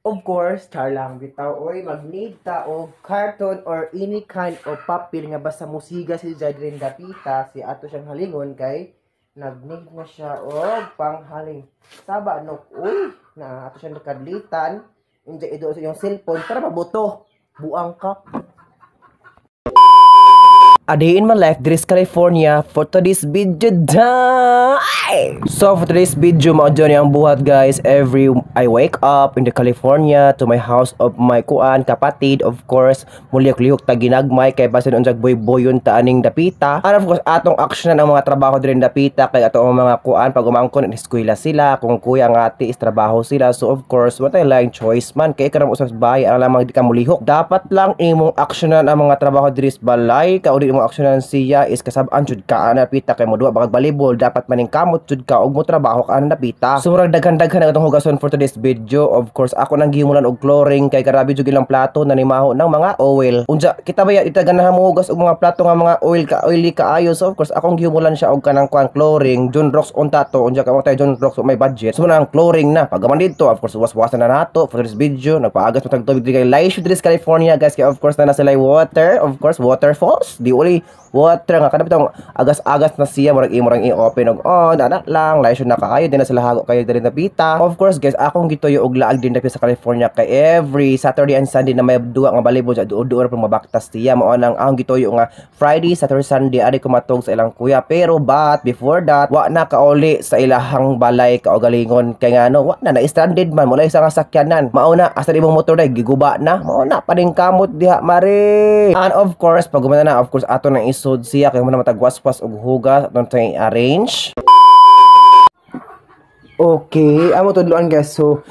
Of course, char lang bitaw oy, mag-need ta og carton or any kind of papel nga basta musiga si Jadrin dapita si ato siyang halingon kay nag-need na siya og panghaling. Saba nok uy, na ato siyang nakadlitan inja ido sa iyong cellphone para mabuto. Buang ka. A day in my life, diri sa California, for today's video da! So, for today's video, mao dyan ang buhat, guys. Every I wake up in the California to my house of my kuan, kapatid, of course, mulihok-lihok ta ginagmay, kay basin unsag boy-boyon ta aning dapita. And of course, atong action ang mga trabaho diri dapita, kay ato ang mga kuan, pag umangkon, eskwela sila, kung kuya ang ate is trabaho sila. So, of course, what I like choice man, kay karon usas bahay, ang lamang di ka mulihok. Dapat lang imong actionan ang mga trabaho diri sa balay, kaudi imong aksyonan siya is kasab-an jud ka ana pita kay mo duwa bakag balibol, dapat maning kamot jud ka og mo trabaho ka ana napita. So murag daghan-daghan ang atong hugason for today's video. Of course, ako nang gihimulan og chlorine kay grabe jud ilang plato na nimaho ng mga oil. Unsa kita ba ya ita ganahan mo hugas og mga plato nga mga oil ka, oily kaayo. So of course, akong gihimulan siya og kanang kuan, chlorine, Zonrox unta to. Unsa ka mo tayo Zonrox, may budget. So nang chlorine na pag dito, of course, waswasan na nato for this video. Nagpaagas mo tag tubig diri kay Laisho diri sa California, guys, kay of course na nasa sila water, of course, waterfalls di uli water nga kanang bitong agas-agas na siya, murag imo rang i-open og on ana lang, laisyo na kaayo din na sila hago kayo diri napita. Of course, guys, akong gituyo og laag din dapit sa California kay every Saturday and Sunday na may duwa nga balibon sa duo-duo ra mabaktas siya. Mao nang akong gituyo nga Friday, Saturday, Sunday ari ko matog sa ilang kuya, pero but before that wa na kauli sa ilahang balay kaugalingon kay ngano wa na na stranded man mula sa nga sakyanan. Mao na asa imong motor day giguba na, mao na paning kamot diha mare. And of course, pag gumana na, of course, ato nang isod siya kay mo na matagwaswas og hugas, ato nang i-arrange. Okay, amo tudloan, guys. So,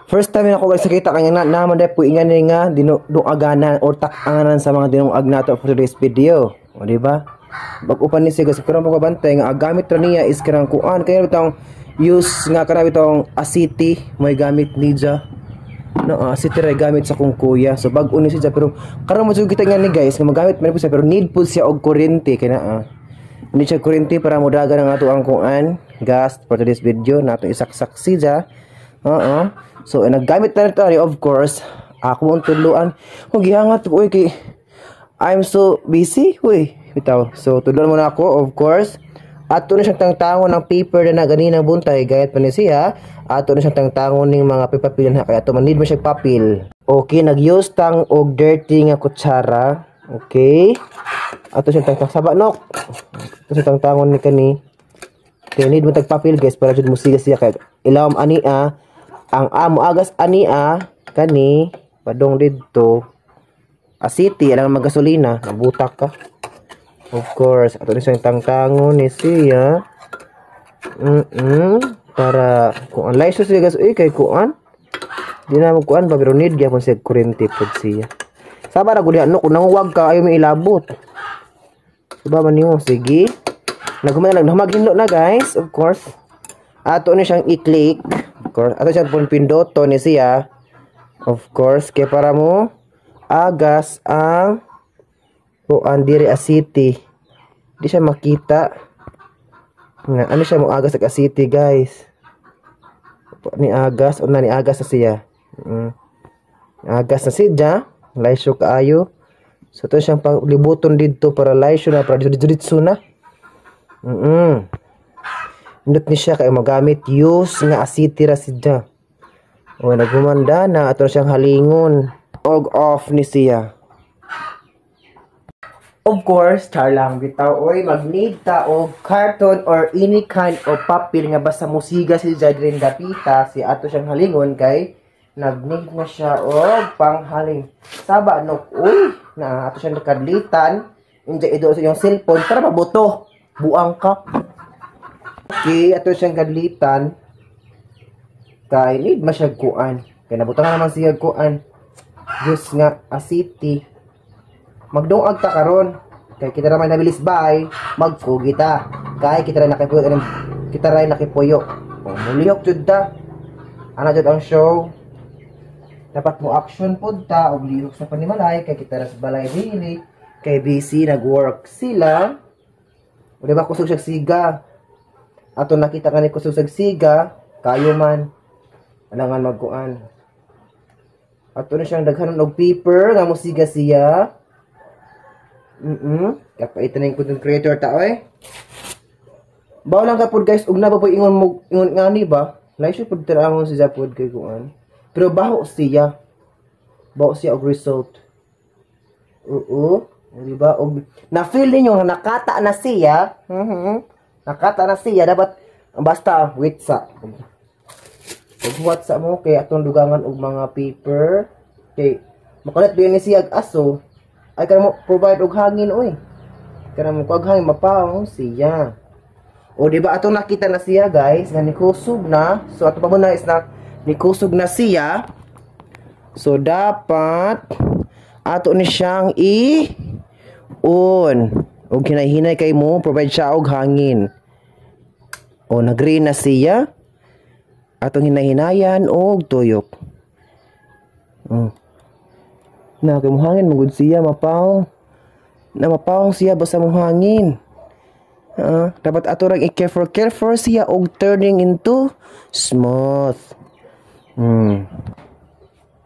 first time na ako, guys, nakita kanya na naman dai po ingan ni nga dinungaganan or tak-anganan sa mga dinungag nato for today's video. O, di ba? Bag-o pa ni siya, guys. Karon pa bantay nga ang gamit ra niya is kanang kuan kaya bitong use nga kanang bitong asiti may gamit niya. No, asiti ra gamit sa kong kuya. So bag-o ni siya, pero karon mo jud kita nga ni, guys, nga magamit man po siya, pero need po siya og kuryente kay naa. Hindi siya kuryente para modagan ang ato ang kuan gas for today's video nato isaksak siya. Oo. So naggamit na nito, of course. Ako ang tudloan. Kung gihangat ko, uy, kay I'm so busy, uy. Bitaw. So tudloan mo na ako, of course. Ato na siyang tangtangon ng paper na ganinang buntay gayat pa ni siya. Ato na siyang tangtangon ng mga papel na kaya ato man need mo siya papel. Okay, nag-use tang og dirty nga kutsara. Okay. Ato siyang tangtang saba nok. Ato siyang tangtangon ni kani. Kaya need mo tag papel, guys, para jud mo siga siya kay ilawom ani ang amo agas ani kani padong didto asiti alang magasolina nabutak ka. Of course, ato ni siyang tangtangon ni siya. Para kung ang license siya, guys, uy, kay kuan. Di na mo kuan pa, pero need gyapon siya kuryente pod siya. Saba ra gud no, kung nanguwag ka ayo may ilabot. Diba man nimo? Sige. Nagumana lang, maghinlo na, guys, of course. Ato ni siyang i-click. Of course, ato siyang pindoto ni siya. Of course, kay para mo agas ang kuan diri asiti. Di siya makita. Nga ano siya mo agas sa asiti, guys. Ni agas o na ni agas na siya. Agas na siya. Laisyo kaayo. So ito siyang paglibuton dito para laisyo na, para dito na. Indot ni siya kay magamit use nga asiti ra siya. O nagumanda na, ato siyang halingon. Og off ni siya. Of course, char lang bitaw oy, mag-need ta og carton or any kind of papel nga basta musiga si Jadrin dapita si ato siyang halingon kay nag-need na siya og panghaling. Saba nok uy, na ato siyang nakadlitan inja ido sa iyong cellphone para mabuto. Buang ka. Okay, ato siyang kadlitan kay need ma siya kuan. Kay nabutangan naman siya kuan. Diyos nga asiti. Magdungag ta karon kay kita ra may nabilis bay, magkugi ta. Kay kita ra nakipuyo, kita ra nakipuyo. O mulihok jud ta. Ana jud ang show. Dapat mo action pud ta og lihok sa panimalay kay kita ra sa balay dili kay busy nag-work sila. O diba kusog siya siga. Ato nakita kani kusog sa siga, kayo man alangan magkuan. Ato na siyang daghanon og paper nga mosiga siya. Kapaitan na yung content creator ta oy. Bawo lang ka pod, guys, ug na ba po ingon mo ingon ngani ba? Lahi siya pod tirangon siya pod kay kuan. Pero baho siya. Baho siya og result. Oo. Di ba? Og na-feel ninyo nga nakata na siya. Nakata na siya, dapat basta wait sa. Ug huwat sa mo kay atong dugangan og mga paper kay makalit din ni siya og aso ay kana mo provide og hangin oy. Kana mo kuag hangin, mapaong siya. O di ba, atong nakita na siya, guys, nga nikusog na. So ato pa muna is na nikusog na siya. So dapat ato ni siyang i on. Og hinay-hinay kay mo provide siya og hangin. O nag-green na siya. Atong hinay-hinayan og tuyok. Oh. Na kay mo hangin magud siya, mapaw. Na mapawong siya basta mo hangin. Dapat ato rang i-careful careful siya og turning into smooth.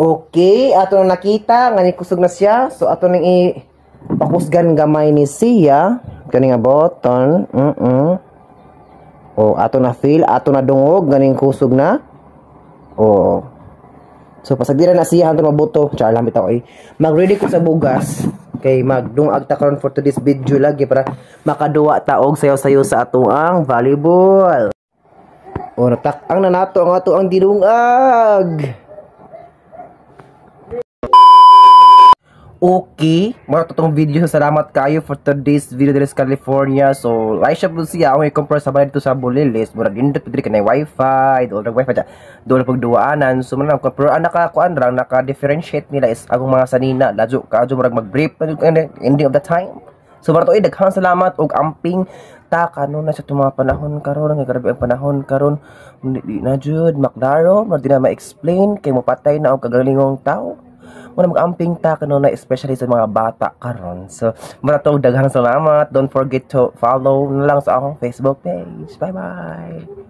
Okay, ato na nakita nga nikusog na siya. So ato nang i pakusgan gamay ni siya kani nga button. O ato na feel, ato na dungog ganing kusog na. O. So pasagdira na siya hangtod mabuto. Char lang bitaw ay. Mag-ready ko sa bugas kay magdungag ta karon for today's video lagi para makaduwa ta og sayo-sayo sa atong ang volleyball. O natak-ang na nato ang ato ang dinungag. Okay, mao to tong video. Salamat kayo for today's video diri sa California. So, like siya po siya. Ang i-compare sa balay dito sa Bulilis. Murag nindot diri kanay wifi, dool rag wifi dya. Dool pagduaanan. So, man lang, pero ang naka kuan rang naka-differentiate nila is akong mga sanina. Ladyo kaadyo murag mag-brief ending of the time. So, mara to, eh, daghang salamat og amping ta kanon na sa itong mga panahon karon, nga grabe ang panahon karon. Di na jud maklaro, di na ma-explain kay mopatay na og kagalingong tao. Muna mag-amping ta kano na, especially sa mga bata karon. So, mura to, daghang salamat. Don't forget to follow na lang sa akong Facebook page. Bye bye.